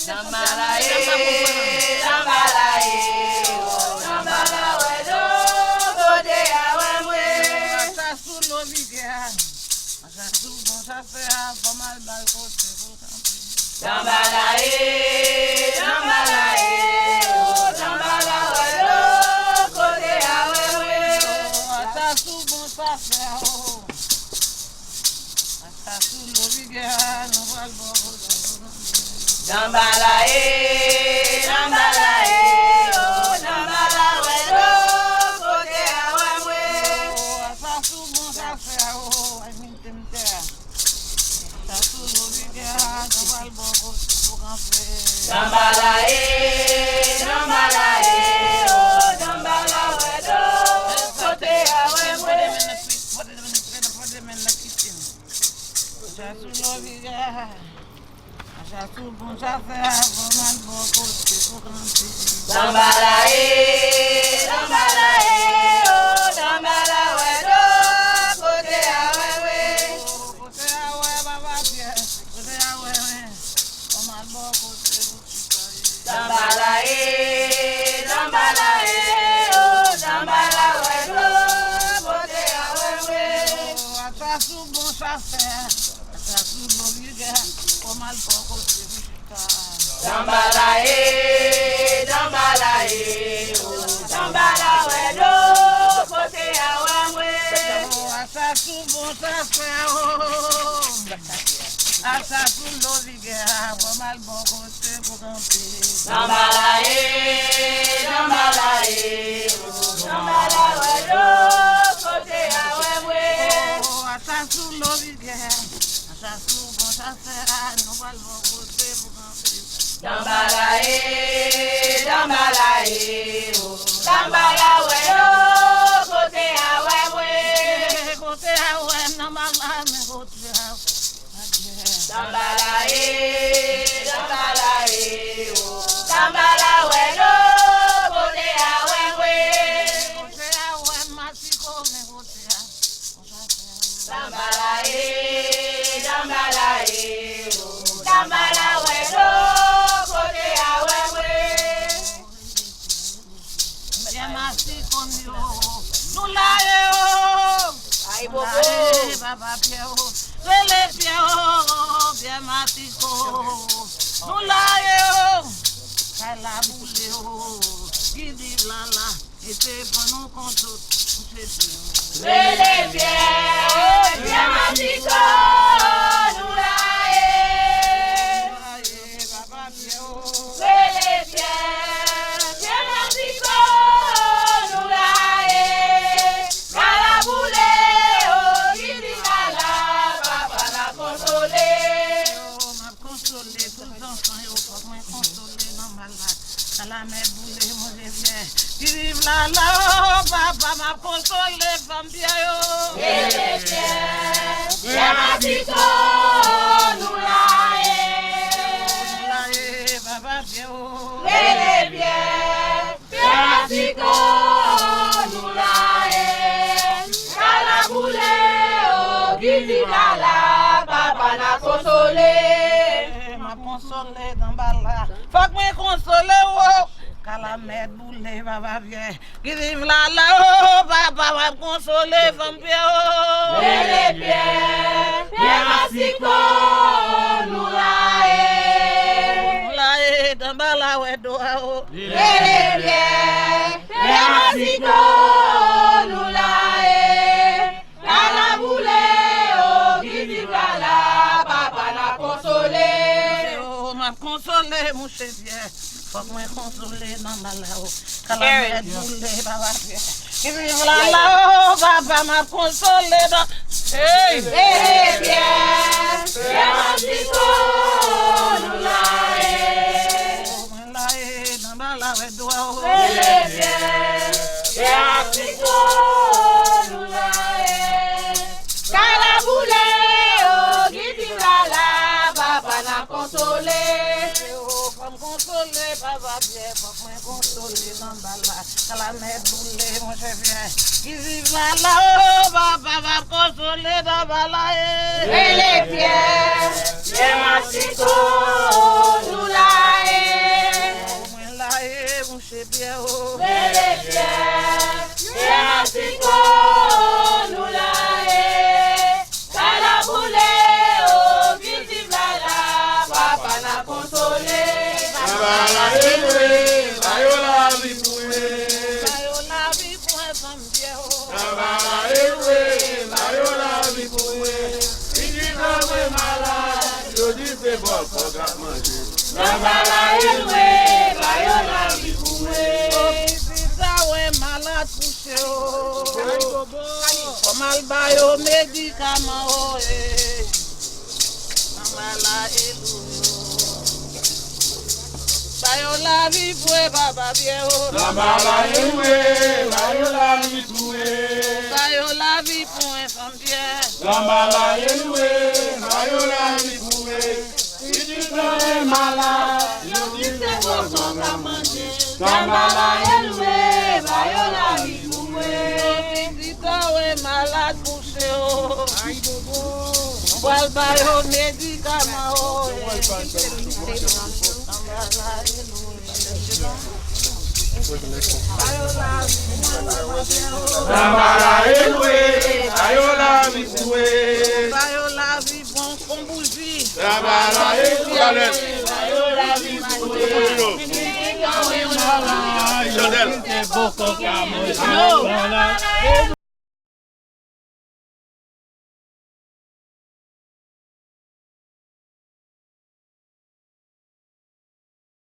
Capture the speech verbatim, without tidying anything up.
Danbala e, danbala e, o, danbala wè do, kote a wè mwen. Sa sou Lobigè. Sa sou bon sa fè a, fò m al ba l kote pou kanpe. Danbala e, danbala e, o, danbala wè do, kote a wè mwen. Sa sou bon sa fè a, o. Sa sou Lobigè, nou pral bò kote pou kanpe. Danbala e, danbala e, o, danbala wè do, kote a wè mwen. Sa sou bon sa fè a, o, ay, men tè a. Sa sou Lobigè, nou pral bò kote pou kanpe. Danbala e, danbala e, o, danbala wè do, kote a wè mwen. Sa sou Lobigè. Sa sou bon sa fè a, fò m al bò kote pou kanpe. Danbala e, danbala e, o, danbala wè do, kote a wè mwen. Kote a wè papa Pyè, kote a wè mwen. Fò m al bò kote pou kanpe. Danbala e, danbala e, o, danbala wè do, kote a wè mwen. Sa sou bon sa fè a. Sa sou Lobigè, fò m al bò kote pou chita. Danbala e, danbala e, o, danbala wè do, kote a wè mwen. Sa sou bon sa fè a, o. Sa sou Lobigè, fò m al bò kote pou kanpe. Danbala e, danbala e, o, danbala wè do, kote a wè mwen. Sa sou Lobigè. Sa sou bon sa fè a, nou pral bò kote pou kanpe. Danbala e, danbala e, o, danbala wè do, kote a wè mwen. Kote a wè m, danbala, men kote a wè. Danbala e, danbala e, o, danbala wè do, kote a wè mwen. Kote a wè m, Masiko, men kote a. Danbala e, danbala e, o, danbala wè do, kote a wè mwen. Pyè Masiko m yo, nou la e o. Ay, bobo. Nou la e, papa Pyè o. Rele Pyè o, Pyè Masiko. Nou la e o. Kay la boule o. Gidi lala. Mete ban nou kontot, mete ban nou. Rele Pyè, Pyè Masiko, nou la e. Rele Pyè, Pyè Masiko, nou la e. Kay la boule o, gidi lala, papa n ap konsole. Konsole tout zanfan yo, fòk mwen konsole nan mal la. Kalamèt boule, Bondye vyè. Ki viv lala, o papa, m ap konsole fanm Pyè yo. Rele Pyè, Pyè Masiko, nou la e. Nou la e, papa Pyè o. Rele Pyè. Pyè Masiko, nou la e. Kay la boule o, ki viv lala, papa n ap konsole. M ap konsole Danbala. Fòk mwen konsole w o. Kalamèt boule, papa Pyè. Ki viv lala o, papa, m ap konsole fanm Pyè o. Rele Pyè, Pyè Masiko, nou la e. Nou la e, Danbala wè do a o. Rele Pyè, Pyè Masiko, nou la e. Kay la boule o, ki viv lala, papa n ap konsole. O, m ap konsole mouche Pyè. Fòk mwen konsole Danbala o. Kalamèt boule, papa Pyè. Ki viv lala o, papa, m ap konsole nan. Hey! Rele Pyè, Pyè Masiko, nou la e. Mwen la e, Danbala wè do a o. Rele Pyè, Pyè Masiko, nou la e. Kay la boule o, ki viv lala, papa n ap konsole. O, fò m konsole papa Pyè, fòk mwen konsole Danbala. Kalamèt boule, monchè Pyè. Ki viv lala o, papa, m ap konsole Danbala e. Rele Pyè, Pyè Masiko, nou la Rele fyè, fyè Asiko, nou la e. Kay la boule, o, viv, viv la la, papa n a konsole. Papa la e lwe, ba yo lavi pou mwen. Ba yo lavi pou mwen, fanm fyè, o. Papa la e lwe, ba yo lavi pou mwen. Pitit mwen malad, yo di se bòkò k ap manje. Lanbala e lwe, ba yo lavi pou mwen. Pitit sa w malad kouche o. Fò m al ba yo medikaman o e. Lanbala e lwe. Ba yo lavi pou e papa byen o. Lanbala e lwe, ba yo lavi pou e. Ba yo lavi pou e fanm byen. Lanbala e lwe, ba yo lavi pou e. Pitit mwen malad, yo di se bòkò k ap manje. Lanbala e lwe, ba yo lavi pou mwen. Pitit mwen malad kouche o. Ay bobo. Pral ba yo medikaman o. Lanbala e lwe, ba yo lavi pou e. Ba yo lavi. Bon, bon bouji. Travay la e tou alèz. Chandèl.